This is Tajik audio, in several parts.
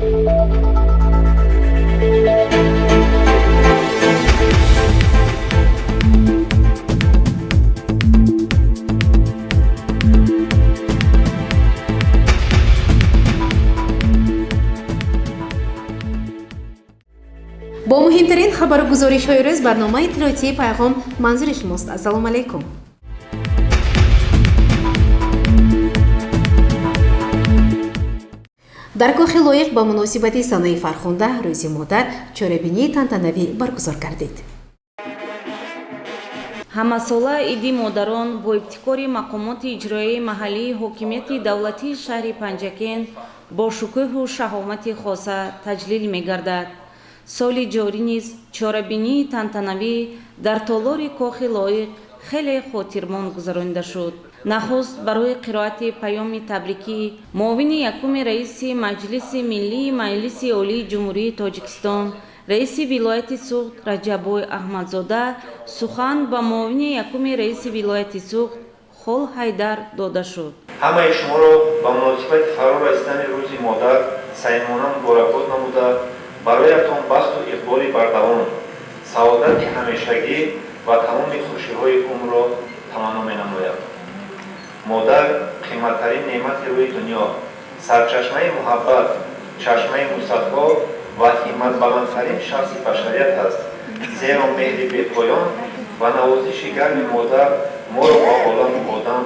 Бо муҳимтарин хабару гузоришҳои рӯз барномаи иттилоотии «Пайғом» манзури шумост. Ассалому алайкум. Дар Кохи Лоиқ ба муносибати санаи фархунда, Рӯзи модар, чорабинии тантанавӣ баргузор гардид. Ҳамасола Иди модарон бо ибтикори мақомоти иҷроияи маҳаллии ҳокимияти давлатии шаҳри Панҷакент бо шукӯҳу шаҳомати хоса таҷлил мегардад. Соли ҷорӣ низ чорабинии тантанавӣ дар толори Кохи Лоиқ хеле хотирмон гузаронида шуд. Нахуст барои қироати паёми табрикӣ муовини якуми раиси Маҷлиси Миллии Маҷлиси Олии Ҷумҳурии Тоҷикистон, раиси вилояти Суғд Раҷаббой Аҳмадзода сухан ба муовини якуми раиси вилояти Суғд Хол Ҳайдар дода шуд. Ҳамаи шуморо ба муносибати фаро расидани Рӯзи модар самимона муборакбод намуда, бароятон бахту иқболи бардавом, саодати ҳамешагӣ ва тамоми хушиҳои умрро таманно менамоям. Модар қиматтарин неъмати рӯи дунё, сарчашмаи муҳаббат, чашмаи мусаффо ва ҳимматбаландтарин шахси башарият аст, зеро меҳри бепоён ва навозиши гарми модар моро бо оламу одам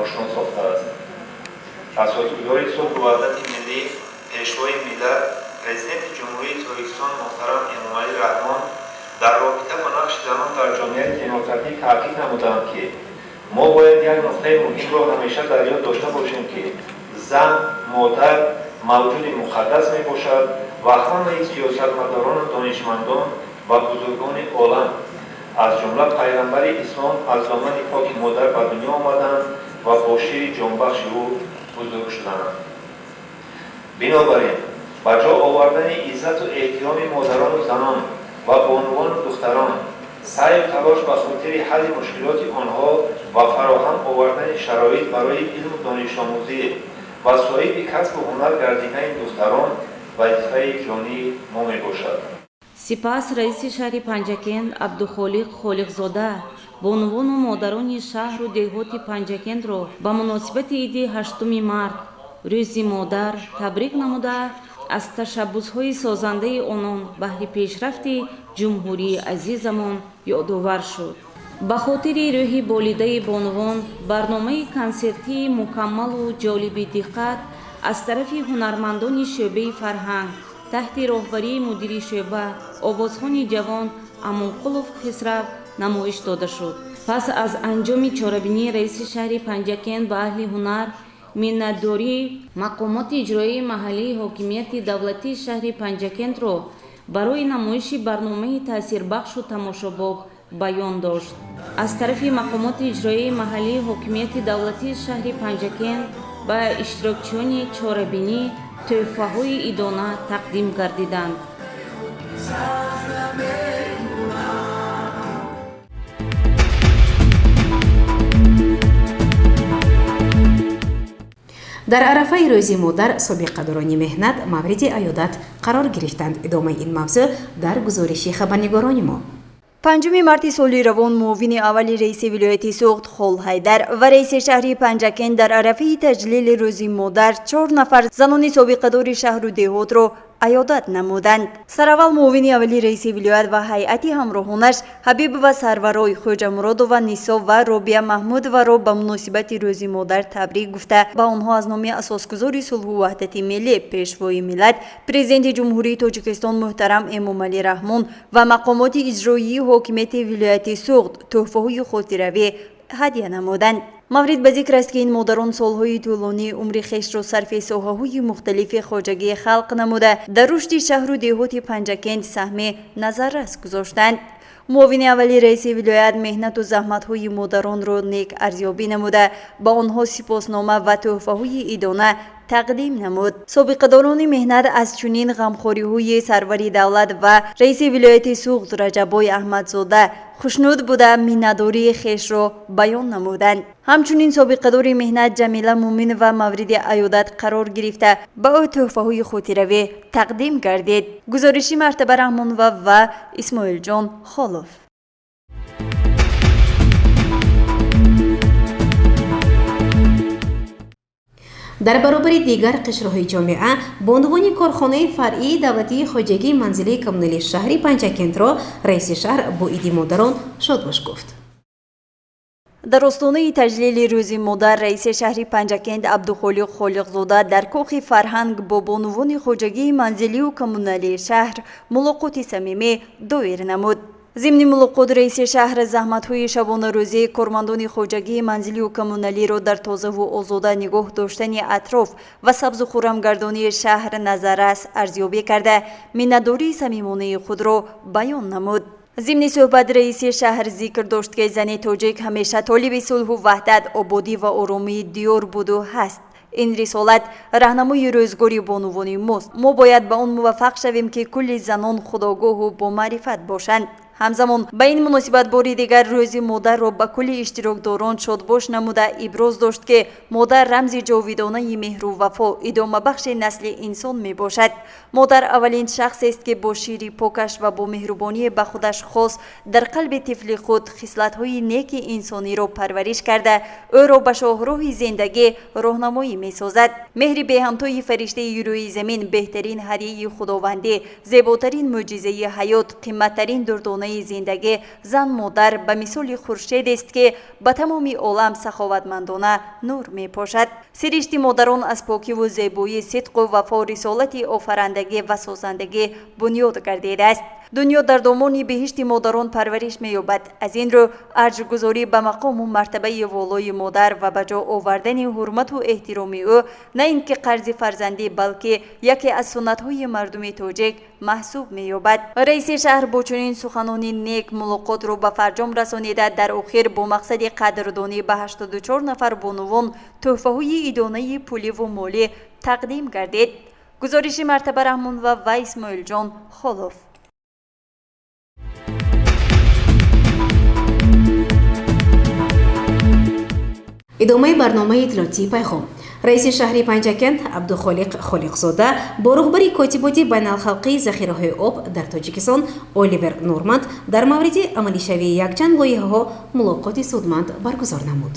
ошно сохтааст. Асосгузори сулҳу ваҳдати миллӣ, Пешвои миллат, Президенти Ҷумҳурии Тоҷикистон муҳтарам Эмомалӣ Раҳмон дар робита ба нақши занон дар ҷомеаи демократӣ таъкид намуданд, ки мо бояд як нуқтаи муҳимро ҳамеша дар ёд дошта бошем, ки зан, модар мавҷуди муқаддас мебошад ва ҳамаи сиёсатмадорону донишмандон ва бузургони олам, аз ҷумла Пайғамбари ислом, аз домани поки модар ба дунё омаданд ва бо шири ҷонбахши ӯ бузург шуданд. Бинобар ин, ба ҷо овардани иззату эҳтироми модарону занон ва бонувону духтарон, саъю талош ба хотири ҳалли мушкилоти онҳо ва фароҳам овардани шароит барои илму донишомӯзӣ ва соҳиби касбу ҳунар гардидани духтарон вазифаи ҷонии мо мебошад. Сипас раиси шаҳри Панҷакент Абдухолиқ Холиқзода бонувону модарони шаҳру деҳоти Панҷакентро ба муносибати иди 8-уми март, Рӯзи модар, табрик намуда, аз ташаббусҳои созандаи онон баҳри пешрафти ҷумҳурии азизамон ёдовар шуд. Ба хотири рӯҳи болидаи бонувон барномаи консертии мукаммалу ҷолиби диққат аз тарафи ҳунармандони шӯъбаи фарҳанг таҳти роҳбарии мудири шӯъба, овозхони ҷавон Амонқулов Хисрав намоиш дода шуд. Пас аз анҷоми чорабинӣ раиси шаҳри Панҷакент ба аҳли ҳунар миннатдории мақомоти иҷроияи маҳаллии ҳокимияти давлатии шаҳри Панҷакентро барои намоиши барномаи таъсирбахшу тамошобоб баён дошт. Аз тарафи мақомоти иҷроияи маҳаллии ҳокимияти давлатии шаҳри Панҷакент ба иштирокчиёни чорабинӣ тӯҳфаҳои идона тақдим гардиданд. Дар арафаи Рӯзи модар собиқадорони меҳнат мавриди аёдат қарор гирифтанд. Идомаи ин мавзӯъ дар гузориши хабарнигорони мо. 5 марти соли равон муовини аввали раиси вилояти Суғд Холҳайдар ва раиси шаҳри Панҷакент дар арафаи таҷлили Рӯзи модар чор нафар занони собиқадори шаҳру деҳотро аёдат намуданд. Сараввал муовини аввали раиси вилоят ва ҳайати ҳамроҳонаш Ҳабибова Сарварой, Хоҷамуродова Нисо ва Робия Маҳмудоваро ба муносибати Рӯзи модар табрик гуфта, ба онҳо аз номи асосгузори сулҳу ваҳдати миллӣ, Пешвои миллат, Президенти Ҷумҳурии Тоҷикистон муҳтарам Эмомалӣ Раҳмон ва мақомоти иҷроии ҳокимияти вилояти Суғд тӯҳфаҳои хотиравӣ ҳадя намуданд. Маврид ба зикр аст, ки ин модарон солҳои тӯлонии умри хешро сарфи соҳаҳои мухталифи хоҷагии халқ намуда, дар рушди шаҳру деҳоти Панҷакент саҳми назаррас гузоштанд. Муовини аввали раиси вилоят меҳнату заҳматҳои модаронро нек арзёбӣ намуда, ба онҳо сипоснома ва тӯҳфаҳои идона Тақдим намуд. Собиқадорони меҳнат аз чунин ғамхориҳои сарвари давлат ва раиси вилояти Суғд Раҷаббой Аҳмадзода хушнуд буда, миннатдории хешро баён намуданд. Ҳамчунин собиқадори меҳнат Ҷамила Муминова мавриди аёдат қарор гирифта, ба ӯ тӯҳфаҳои хотиравӣ тақдим гардид. Гузориши Мартаба Раҳмонова ва Исмоилҷон Холов. Дар баробари дигар қишрҳои ҷомеа бонувони корхонаи фаръии давлатии хоҷагии манзилии коммуналии шаҳри Панҷакентро раиси шаҳр бо иди модарон шодбош гуфт. Дар остонаи таҷлили Рӯзи модар раиси шаҳри Панҷакент Абдухолиқ Холиқзода дар кохи фарҳанг бо бонувони хоҷагии манзилию коммуналии шаҳр мулоқоти самимӣ доир намуд. Зимни мулоқот раиси шаҳр заҳматҳои шабонарӯзии кормандони хоҷагии манзилию коммуналиро дар тозаву озода нигоҳ доштани атроф ва сабзу хуррамгардонии шаҳр назаррас арзёбӣ карда, миннатдории самимонаи худро баён намуд. Зимни суҳбат раиси шаҳр зикр дошт, ки зани тоҷик ҳамеша толиби сулҳу ваҳдат, ободӣ ва оромии диёр буду ҳаст. Ин рисолат раҳнамои рӯзгори бонувони мост. Мо бояд ба он муваффақ шавем, ки кулли занон худогоҳу бомаърифат бошанд. Ҳамзамон ба ин муносибат бори дигар Рӯзи модарро ба кулли иштирокдорон шодбош намуда, иброз дошт, ки модар рамзи ҷовидонаи меҳру вафо, идомабахши насли инсон мебошад. Модар аввалин шахсест, ки бо шири покаш ва бо меҳрубоние ба худаш хос дар қалби тифли худ хислатҳои неки инсониро парвариш карда, ӯро ба шоҳроҳи зиндагӣ роҳнамоӣ месозад. Меҳри беҳамтои фариштаи рӯи замин беҳтарин ҳадияи худовандӣ, зеботарин мӯъҷизаи ҳаёт, қимматтарин дурдонаи зиндагӣ. Зан модар ба мисоли хуршедест, ки ба тамоми олам саховатмандона нур мепошад. Сиришти модарон аз покиву зебоӣ, сидқу вафо, рисолати офарандагӣ ва созандагӣ бунёд гардидааст. Дунё дар домони беҳишти модарон парвариш меёбад. Аз ин рӯ арҷгузорӣ ба мақому мартабаи волои модар ва ба ҷо овардани ҳурмату эҳтироми ӯ на ин ки қарзи фарзандӣ, балки яке аз суннатҳои мардуми тоҷик маҳсуб меёбад. Раиси шаҳр бо чунин суханони нек мулоқотро ба фарҷом расонида, дар охир бо мақсади қадрдонӣ ба 84 нафар бонувон тӯҳфаҳои идонаи пуливу молӣ тақдим гардид. Гузориши Мартаба Раҳмонова ва Исмоилҷон Холов. Идомаи барномаи иттилоотии пайғом. Раиси шаҳри Панҷакент Абдухолиқ Холиқзода бо роҳбари котиботи байналхалқии захираҳои об дар Тоҷикистон Оливер Норманд дар мавриди амалишавии якчанд лоиҳаҳо мулоқоти судманд баргузор намуд.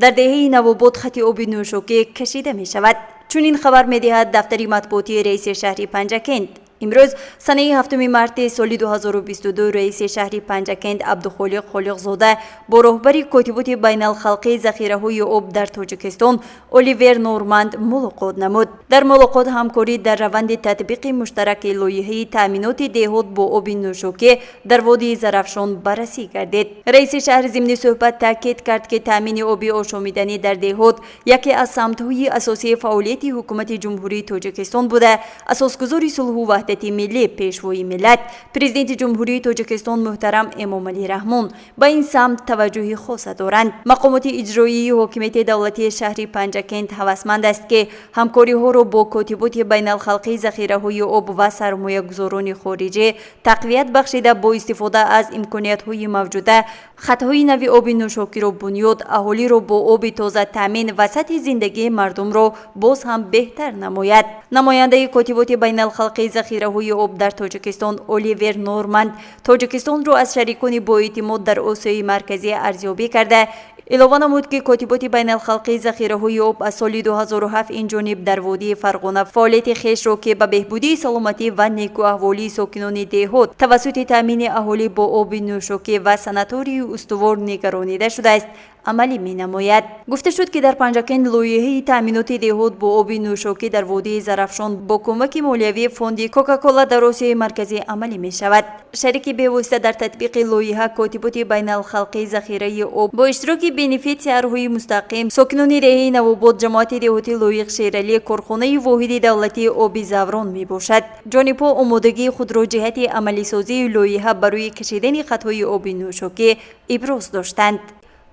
Дар деҳаи Навобод хати оби нӯшокӣ кашида мешавад. Чунин хабар медиҳад дафтари матбуотии раиси шаҳри Панҷакент. Имрӯз санаи 7 марти соли 2022 раиси шаҳри Панҷакент Абдухолиқ Холиқзода бо роҳбари котиботи байналхалқии захираҳои об дар Тоҷикистон Оливер Норманд мулоқот намуд. Дар мулоқот ҳамкорӣ дар раванди татбиқи муштараки лоиҳаи таъминоти деҳот бо оби нӯшокӣ дар водии Зарафшон баррасӣ гардид. Раиси шаҳр зимни суҳбат таъкид кард, ки таъмини оби ошомиданӣ дар деҳот яке аз самтҳои асосии фаъолияти ҳукумати Ҷумҳурии Тоҷикистон буда, асосгузори сулҳу ваҳдати миллӣ, Пешвои миллат, Президенти Ҷумҳурии Тоҷикистон муҳтарам Эмомалӣ Раҳмон ба ин самт таваҷҷӯҳи хоса доранд. Мақомоти иҷроии ҳокимияти давлатии шаҳри Панҷакент ҳавасманд аст, ки ҳамкориҳоро бо котиботи байналхалқии захираҳои об ва сармоягузорони хориҷӣ тақвият бахшида, бо истифода аз имкониятҳои мавҷуда хатҳои нави оби нӯшокиро бунёд, аҳолиро бо оби тоза таъмин ва сатҳи зиндагии мардумро боз ҳам беҳтар намояд. Намояндаи котиботи байналхалқии захираҳои об дар Тоҷикистон Оливер Норманд Тоҷикистонро аз шарикони боэътимод дар Осиёи Марказӣ арзёбӣ карда, илова намуд, ки котиботи байналхалқии захираҳои об аз соли 2007 ин ҷониб дар водии Фарғона фаъолияти хешро, ки ба беҳбудии саломатӣ ва некӯаҳволии сокинони деҳот тавассути таъмини аҳолӣ бо оби нӯшокӣ ва санатории устувор нигаронида шудааст, амалӣ менамояд. Гуфта шуд, ки дар Панҷакент лоиҳаи таъминоти деҳот бо оби нӯшокӣ дар водии Зарафшон бо кӯмаки молиявии фонди Кока-Кола дар Осиёи Марказӣ амалӣ мешавад. Шарики бевосита дар татбиқи лоиҳа котиботи байналхалқии захираи об бо иштироки бенефитсиарҳои мустақим сокинони деҳаи Навобод, ҷамоати деҳоти Лоиқ Шералӣ, корхонаи воҳиди давлатии оби Заврон мебошад. Ҷонибҳо омодагии худро ҷиҳати амалисозии лоиҳа барои кашидани хатҳои оби нӯшокӣ иброз доштанд.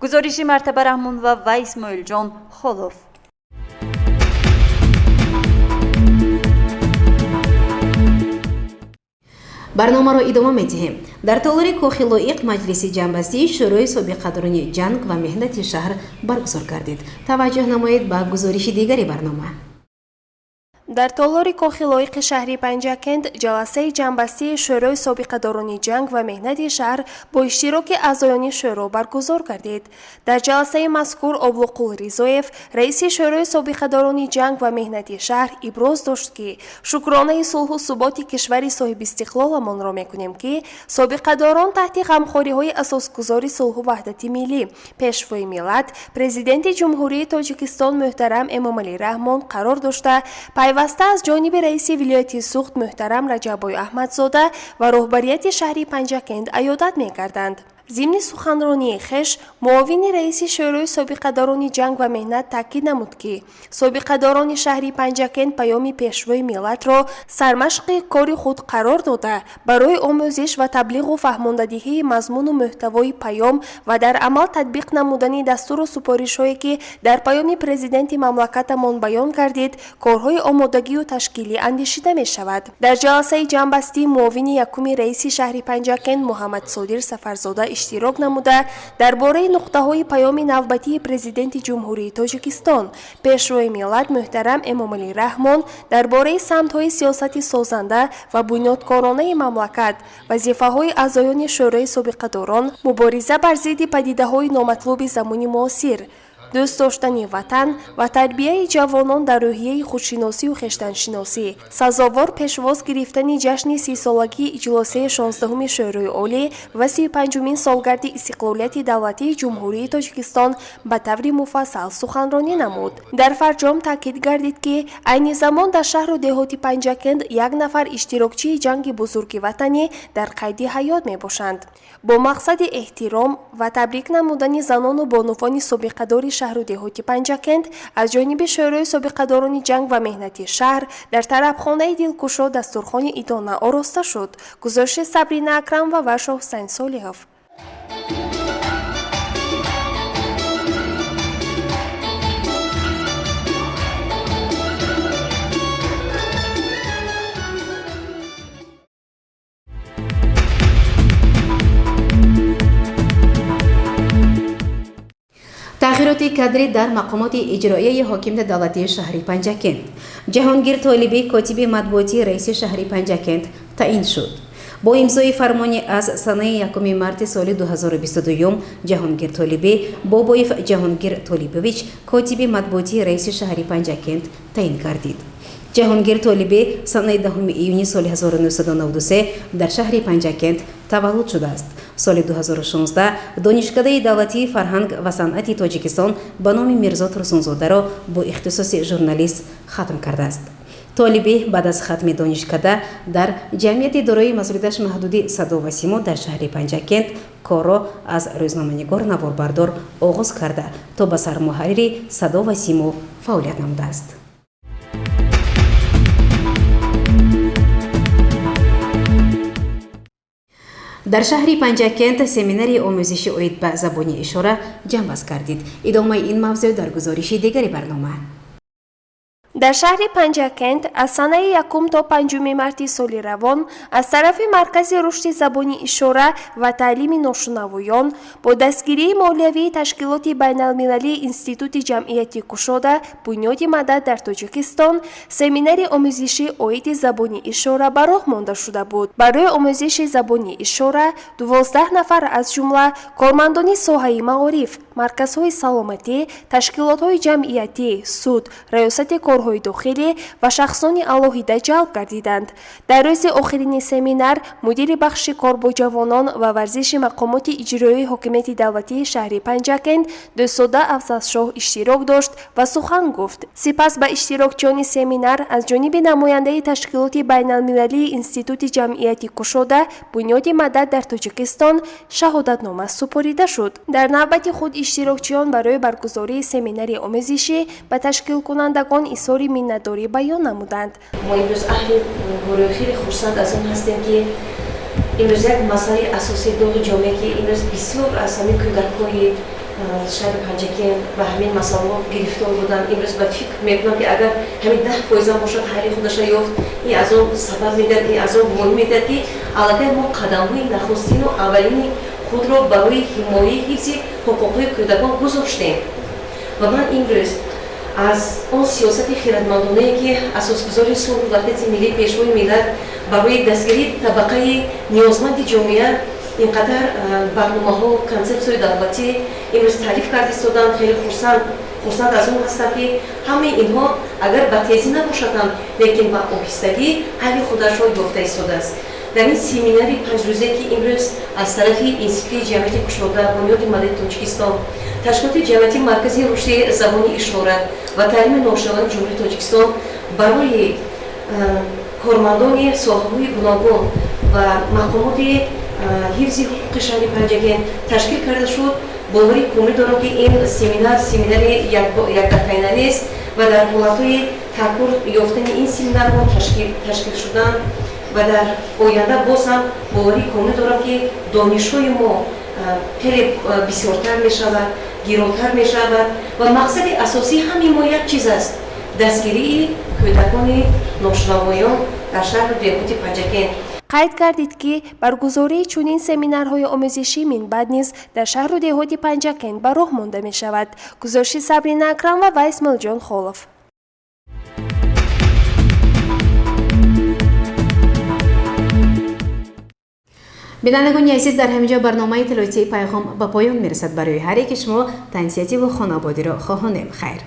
Гузориши Мартаба Раҳмонова ва Исмоилҷон Холов. Барномаро идома медиҳем. Дар толори Кохи Лоиқ маҷлиси ҷамъбастии Шӯрои собиқадорони ҷанг ва меҳнати шаҳр баргузор гардид. Таваҷҷӯҳ намоед ба гузориши дигари барнома. Дар толори Кохи Лоиқи шаҳри Панҷакент ҷаласаи ҷамъбастии Шӯрои собиқадорони ҷанг ва меҳнати шаҳр бо иштироки аъзоёни шӯро баргузор гардид. Дар ҷаласаи мазкур Облуқул Ризоев, раиси Шӯрои собиқадорони ҷанг ва меҳнати шаҳр, иброз дошт, ки шукронаи сулҳу суботи кишвари соҳибистиқлоламонро мекунем, ки собиқадорон таҳти ғамхориҳои асосгузори сулҳу ваҳдати миллӣ, Пешвои миллат, Президенти Ҷумҳурии Тоҷикистон муҳтарам Эмомалӣ Раҳмон қарор дошта, пайваста аз ҷониби раиси вилояти Суғд муҳтарам Раҷаббой Аҳмадзода ва роҳбарияти шаҳри Панҷакент аёдат мекарданд. Зимни суханронии хеш муовини раиси Шӯрои собиқадорони ҷанг ва меҳнат таъкид намуд, ки собиқадорони шаҳри Панҷакент паёми Пешвои миллатро сармашқи кори худ қарор дода, барои омӯзиш ва таблиғу фаҳмондадиҳии мазмуну мӯҳтавои паём ва дар амал татбиқ намудани дастуру супоришҳое, ки дар паёми президенти мамлакатамон баён гардид, корҳои омодагию ташкилӣ андешида мешавад. Дар ҷаласаи ҷамъбастӣ муовини якуми раиси шаҳри Панҷакент Муҳаммадсодир Сафарзода иштирок намуда, дар бораи нуқтаҳои паёми навбатии Президенти Ҷумҳурии Тоҷикистон, Пешвои миллат муҳтарам Эмомалӣ Раҳмон дар бораи самтҳои сиёсати созанда ва бунёдкоронаи мамлакат, вазифаҳои аъзоёни Шӯрои собиқадорон, мубориза бар зидди падидаҳои номатлуби замони муосир, дӯст доштани ватан ва тарбияи ҷавонон дар рӯҳияи худшиносию хештаншиносӣ, сазовор пешвоз гирифтани ҷашни 30-солагии иҷлосияи 16-уми Шӯрои Олӣ ва 35-умин солгарди истиқлолияти давлатии Ҷумҳурии Тоҷикистон ба таври муфассал суханронӣ намуд. Дар фарҷом таъкид гардид, ки айни замон дар шаҳру деҳоти Панҷакент як нафар иштирокчии ҷанги Бузурги Ватанӣ дар қайди ҳаёт мебошанд. Бо мақсади эҳтиром ва табрик намудани занону бонувони собиқадори шаҳру деҳоти Панҷакент аз ҷониби Шӯрои собиқадорони ҷанг ва меҳнати шаҳр дар тарабхонаи Дилкушо дастурхони идона ороста шуд. Гузориши Сабрина Акрамова ва Шоҳусайн Солиҳов. Тағйироти кадрӣ дар мақомоти иҷроияи ҳокимияти давлатии шаҳри Панҷакент. Ҷаҳонгир Толибӣ котиби матбуотии раиси шаҳри Панҷакент таъин шуд. Бо имзои фармони аз санаи 1 марти соли 2022 Ҷаҳонгир Толибӣ Бобоев Ҷаҳонгир Толибович котиби матбуотии раиси шаҳри Панҷакент таъин гардид. Ҷаҳонгир Толибӣ санаи 10 июни соли 1993 дар шаҳри Панҷакент таваллуд шудааст. Соли 2016 Донишкадаи давлатии фарҳанг ва санъати Тоҷикистон ба номи Мирзо Турсунзодаро бо ихтисоси журналист хатм кардааст. Толибӣ баъд аз хатми донишкада дар ҷамъияти дорои масъулияташ маҳдуди Садо ва Симо дар шаҳри Панҷакент корро аз рӯзноманигор наворбардор оғоз карда, то ба сармуҳаррири Садо ва Симо фаъолият намудааст. Дар шаҳри Панҷакент семинари омӯзиши оид ба забони ишора ҷамъбаст гардид. Идомаи ин мавзӯъ дар гузориши дигари барнома. Дар шаҳри Панҷакент аз санаи 1 то 5 марти соли равон аз тарафи Маркази рушди забони ишора ва таълими ношунавоён бо дастгирии молиявии ташкилоти байналмилалии Институти ҷамъияти кушода Бунёди мадад дар Тоҷикистон семинари омӯзишӣ оиди забони ишора ба роҳ монда шуда буд. Барои омӯзиши забони ишора 12 нафар, аз ҷумла кормандони соҳаи маориф, марказҳои саломатӣ, ташкилотҳои ҷамъиятӣ, суд, раёсати корҳои дохилӣ ва шахсони алоҳида ҷалб гардиданд. Дар рӯзи охирини семинар мудири бахши кор бо ҷавонон ва варзиши мақомоти иҷроии ҳокимияти давлатии шаҳри Панҷакент Дӯстзода Афзалшоҳ иштирок дошт ва сухан гуфт. Сипас ба иштирокчиёни семинар аз ҷониби намояндаи ташкилоти байналмилалии Институти ҷамъияти кушода Бунёди мадад дар Тоҷикистон шаҳодатнома супорида шуд. Дар навбати худ иштирокчиён барои баргузории семинари омӯзишӣ ба ташкилкунандагон изҳори миннатдорӣ баён намуданд. Мо имрӯз аҳли гурӯҳ хеле хурсанд аз он ҳастем, ки имрӯз як масъалаи асосии доғи ҷомеа, ки имрӯз бисёр аз ҳамин кӯдакҳои Шаҳри Панҷакент ба ҳамин масъалаҳо гирифтор буданд. Имрӯз ба фикр мекунам, ки агар ҳамин 10% бошад, ҳалли худаша ёфт, ин аз он сабаб медиҳад, ин аз он гувоҳӣ медиҳад, ки аллакай мо қадамҳои нахустину аввалини худро барои ҳимояи ҳифзи ҳуқуқҳои кӯдакон гузоштем. Ва ман имрӯз аз он сиёсати хиратмандонае, ки асосгузори сулҳу ваҳдати миллӣ, Пешвои миллат барои дастгирии табақаи ниёзманди ҷомеа ин қадар барномаҳо, консепсияи давлатӣ имрӯз таъриф карда истоданд, хеле хурсанд аз он ҳастам, ки ҳамаи инҳо агар ба тезӣ набошад ҳам, лекин ба оҳистагӣ ҳалли худашро ёфта истодааст. Дар ин семинари панҷрӯзе, ки имрӯз аз тарафи Институти ҷамъияти кушода, Бунёди маданияти Тоҷикистон, Ташкилоти ҷамъиятии Маркази рушди забони ишора ва таълими ношунавони Ҷумҳурии Тоҷикистон барои кормандони соҳаҳои гуногун ва мақомоти ҳифзи ҳуқуқи шаҳри Панҷакент ташкил карда шуд, бовари комил дорам, ки ин семинар семинари якдафъаина нест ва дар ҳолатҳои такрор ёфтани ин семинарҳо ташкил шудан ва дар оянда боз ҳам бовари комил дорам, ки донишҳои мо хеле бисёртар мешавад, гиротар мешавад ва мақсади асосии ҳамаи мо як чиз аст: дастгирии кӯдакони ношунавоён дар шаҳру деҳоти Панҷакент. Қайд гардид, ки баргузории чунин семинарҳои омӯзишӣ минбаъд низ дар шаҳру деҳоти Панҷакент ба роҳ монда мешавад. Гузориши Сабрина Акрамова ва Исмоилҷон Холов. Бинандагони азиз, дар ҳамин ҷо барномаи иттилоотии Пайғом ба поён мерасад. Барои ҳар яки шумо тансиҳативу хонободиро хоҳонем. Хайр.